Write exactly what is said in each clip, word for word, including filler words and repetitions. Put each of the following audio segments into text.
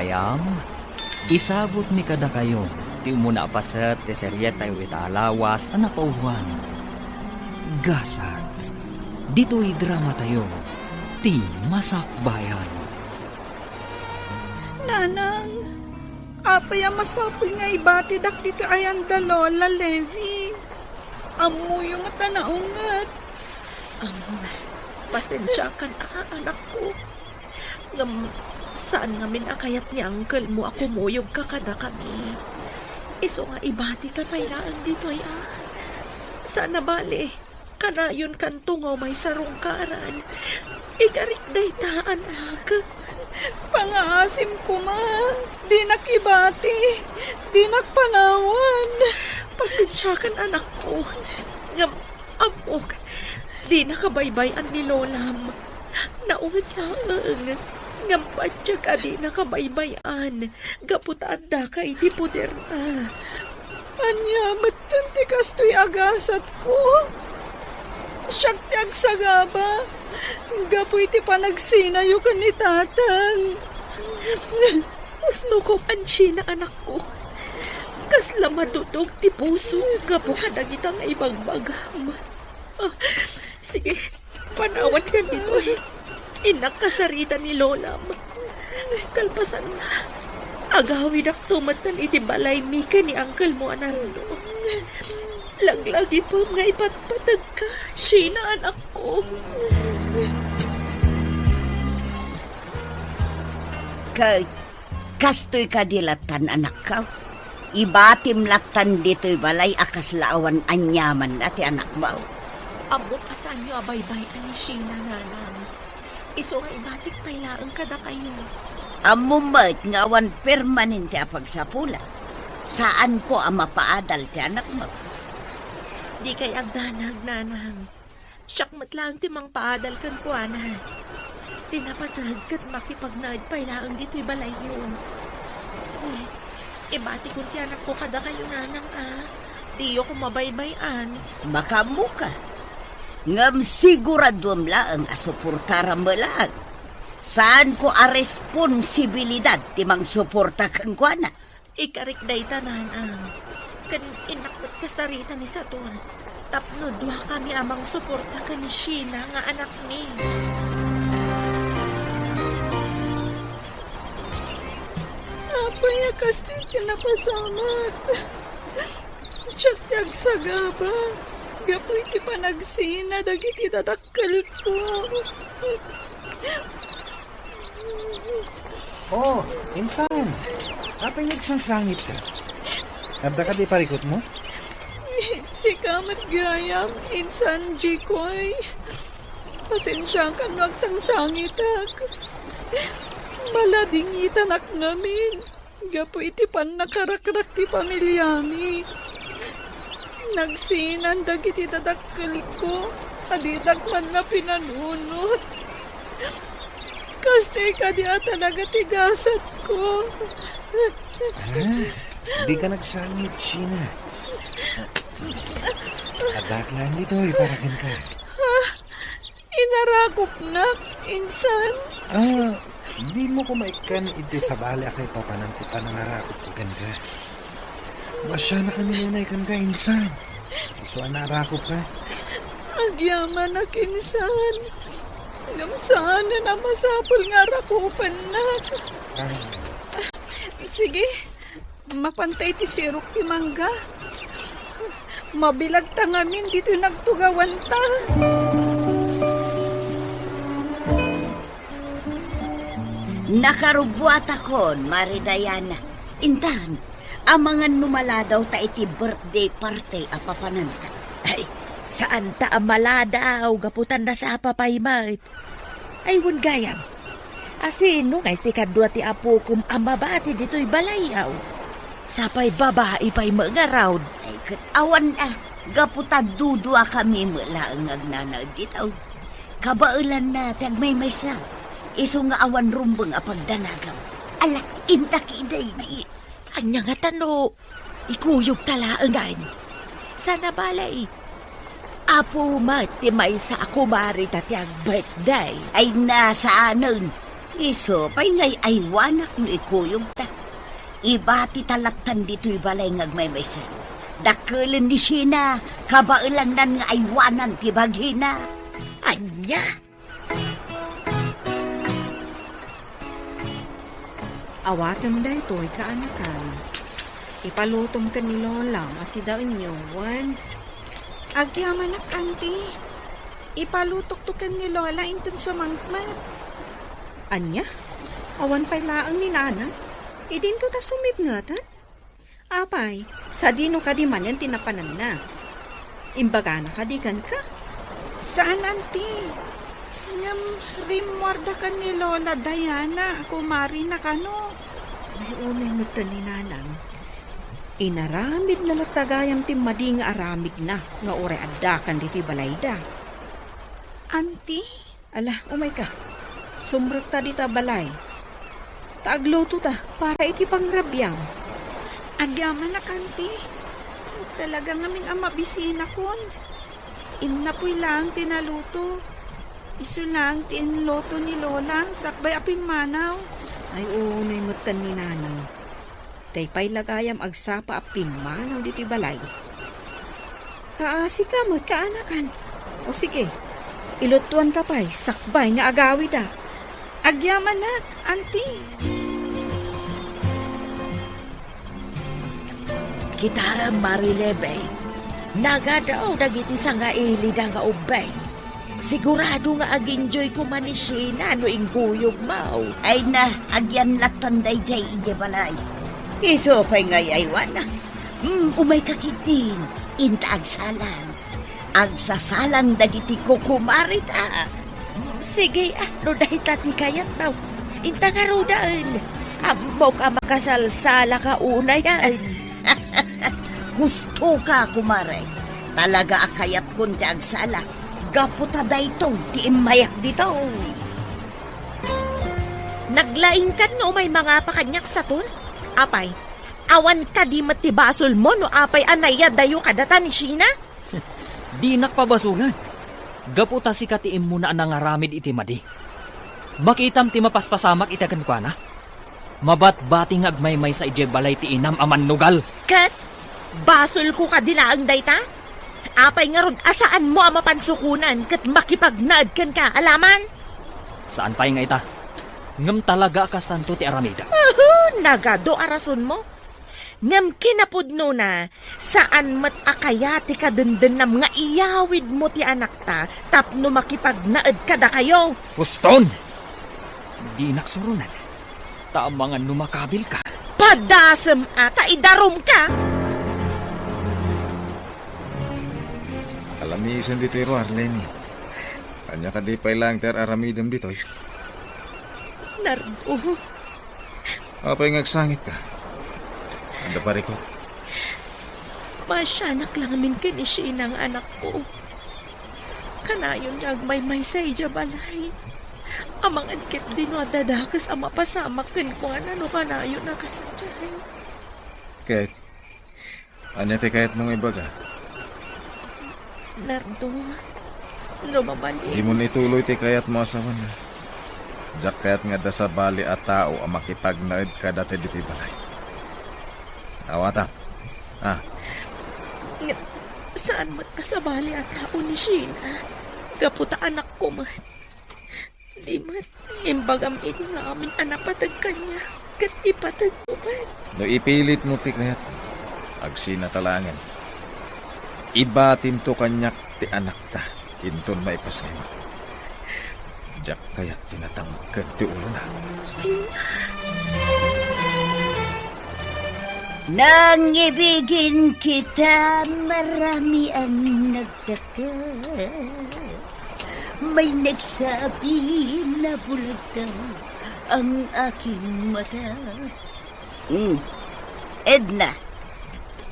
Gayam, isagutmi kadakayo ti umuna a paset ti serietayo ita a lawas a napauloan, Gasat. Ditoy dramatayo, ti Masakbayan. Nanang, apay a masapul nga ibatidak ditoy ayan da Lola Levi? Ammoyo met a naunget. Among, pasensiakan a, anakko. Ngem saan ngamin a kayat ni angkelmo a kumuyogka kadakami. Isu nga ibatika pay laeng ditoy a. Saan a bale, kanayonkanto nga umay sarungkaran. Ikarik dayta, anak. Pangaasim koma, dinak ibati, dinak panawan. Pasensiakan, anakko. Ngem, ammok, dinaka baybay-an ni lolam. Naunget laeng, ngem patiek a dinaka baybay-an gapu ta addaka iti poderna. Ania metten ti kastoy a gasatko? Siak ti agsagaba gapu iti panagsinayo ken ni tatang. Pusnoko, Anchina, anakko. Kasla madudog ti puso gapu kadagita nga ibagbagam. Ah, sige, panawankan ditoy. Innak kasarita ni lolam. Kalpasanna, agawidakto metten iti balaymi ken ni angkelmo a Nardo. Laglagipem nga ipatpategka, Sheena, anakko. Ket kastoy kadi lattan, anakko? Ibatim lattan ditoy balay a kasla awan aniamanna ti anakmo? Ammok a saanyo a baybay-an ni Sheena, nanang. Isu nga ibatik pay laeng kadakayo. Ammom met nga awan permanente a pagsapula. Saanko a mapaadal ti anakmo. Dikay agdanag, nanang. Siak met laeng ti mangpaadal kenkuana. Ti napateg ket makipagnaed pay laeng ditoy balayyo. Sige, ibatikon ti anakko kadakayo, nanang, a. Diyo ko mabaybay-an. Makaammoka. Ngem siguraduem laeng a suportaram met laeng. Saanko a responsibilidad ti mangsuporta kenkuana. Ikarik dayta, nanang. Ken innak met kasarita ni Sator. Tapno duakami a mangsuporta ken ni Sheena nga anakmi. Apay a kastoy ti napasamak? Siak ti agsagaba gapu iti panagsina dagiti dadakkelko. Oh, insan. Apay nagsangsangitka? Adda kadi parikutmo? Sika met gayam, insan Jikoy. Pasensiakan no agsangsangitak. Maladingitanak ngamin gapu iti pannakarakrak ti pamiliami. Nagsinan dagiti dadakkelko a didak man napinanunot. Kastoy kadi a talaga ti gasatko. Ah, dika nagsangit, Sheena. Addak laeng ditoy para kenka. Inarakopnak, insan. Ah, dimo koma ikkan iti sabali a kaipapanan ti panangarakopko kenka. Masianakami nunay kenka, insan. Isu a naarakopka. Agyamanak, insan. Ngem saanen a masapul nga arakopennak. Ah. Sige, mapanta iti sirok ti mangga. Mabilagta ngamin ditoy nagtugawanta. Nakarubbuatakon, Mari Diana. Intan, amangan no maladaw ta iti birthday party a papananta. Ay, saan ta a maladaw, gapu ta nasapa pay met. Ay, wen gayam. Asino ngay ti kadua ti apokom a mabati ditoy balayyo? Sapay babai pay met ngarud. Ay, ket awan a, gapu ta duduakami met laeng nga agnanaed ditoy. Kabaelanna ti agmaymaysa. Isu nga awan rumbeng a pagdanagam. Ala, inta kidi. Ay, ania ngata no ikuyogta laengen? Saan a bale, apo met ti maysa a kumarita ti ag-birthday. Ay, saanen. Isu pay nga ay-aywanak no ikuyogta. Ibati ta lattan ditoy balay nga agmaymaysa. Dakkelen ni Sheena, kabaelannan nga aywanan ti bagina. Ania? Awatem daytoy, kaanakan. Ipalutom ken ni Lola, masidaenyo, wen? Agyamanak, Auntie. Ipalutokto ken ni Lola inton sumangpet. Ania? Awan pay laeng ni Nanang? Idinto ta sumipngeten? Apay, sadino kadi manen ti napananna? Imbagana kadi kenka? Saan, Auntie. Ngem rimmuarda ken ni Lola Diana, kumarina kano. Ay, unay metten ni Nanang. Inaramidna latta gayam ti madi nga aramidna nga uray addakan ditoy balayda. Auntie? Ala, umayka. Sumrekta dita balay. Ta aglutota para iti pangrabiam. Agyamanak, Auntie. Talaga ngamin a mabisinakon. Innapoy laeng ti naluto. Isu laeng ti inluto ni Lola, sakbay a pimmanaw. Ay, unay metten ni Nanang. Tay pay la gayam agsapa a pimmanaw ditoy balay. Kaasika met, kaanakan. O sige, ilutuanka pay sakbay nga agawidak. Agyamanak, Auntie. Kitaem, Marilebeng, nagadu dagiti sangailida nga ubbing. Sigurado nga ag-enjoy koma ni Sheena no ingkuyogmo. Ay na, agyan lattan daydiay idiay balay. Isu pay nga ay-aywana. Hmm, umayka ketdin, inta agsalang. Agsasalang dagiti kukumarita. Hmm, sige, ah, no dayta ti kayatmo, inta ngarudaen. Ammok a makasalsalaka unayen. Hustoka, kumare. Talaga a kayatkon ti agsala. Gapu ta daytoy ti immayak ditoy. Naglaingkan nga umay mangapa kaniak saton? Apay, awan kadi met ti basolmo no apay a naiyadayo kadata ni Sheena? Dinak pabasolan. Gapu ta sika ti immuna a nangaramid iti madi. Makitam ti mapaspasamak iti kenkuana? Mabatbati nga agmaymaysa idiay balay ti inam a mannugal. Ket basolko kadi laeng dayta? Apay ngarud a saanmo a mapansukonan ket makipagnaed kenka, alaman? Saan pay nga ita. Ngem talaga a kastanto ti aramidek. Uhu, nagadu a rasonmo. Ngem kinapudnona, saan met a kayat ti kadendennam nga iyawidmo ti anakta tapno makipagnaed kadakayo. Huston! Dinak suronen. Ta amangan no makabilka. Padasem a ta idarumka! Alamisen ditoy ruar, Lenny. Ania kadi pay laeng ti ar-aramidem ditoy? Nardo. Apay nga agsangitka? Adda parikut? Maasianak la ngamin ken ni Sheena nga anakko. Kanayon nga agmaymaysa idiay balay. Amangan ketdi no adda dakes a mapasamak kenkuana no kanayon a kasdiay. Ket, ania ti kayatmo nga ibaga? Nardo, no mabalin. Dimon ituloy ti kayatmo a sawen. Diak kayat nga adda sabali a tao a makipagnaed kadata ditoy balay. Awatam. Ah. Nga, saan met a sabali a tao ni Sheena? Gapu ta anakko met. Di met, imbagam idi nga amin a napateg kaniak, ket ipateg mo met. No ipilitmo ti kayatmo, agsinata laengen. Ibatimto kaniak ti anakta inton maipasngaymo. Diak kayat ti natangken ti ulona. Nangibigin kita, marami ang nagtaka. May nagsabi na bulag daw ang aking mata. Hmm. Edna.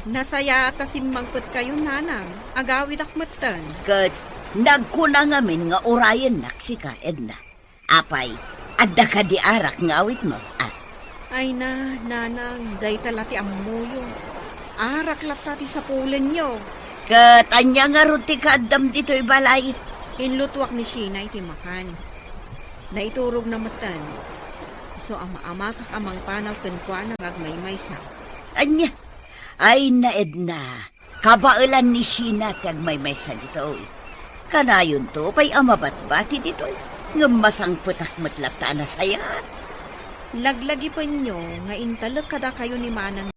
Nasaya ta simmangpetkayo, Nanang. Agawidak metten. Ket nagkuna ngamin nga urayennak sika, Edna. Apay, adda kadi arak nga awitmo? Ah. Ay na, Nanang, dayta la ti ammoyo. Arak latta ti sapulenyo. Ket ania ngarud ti kaaddam ditoy balay? Inlutuak ni Sheena iti makan. Naiturogna metten. Isu a maamakak a mangpanaw kenkuana nga agmaymaysa. Ania? Ay, Edna, kabaelan ni Sheena ti agmaymaysa ditoy. Kanayonto pay a mabatbati ditoy, ngem masangpetak met latta a nasayaat. Laglagipenyo nga intalek kadakayo ni manang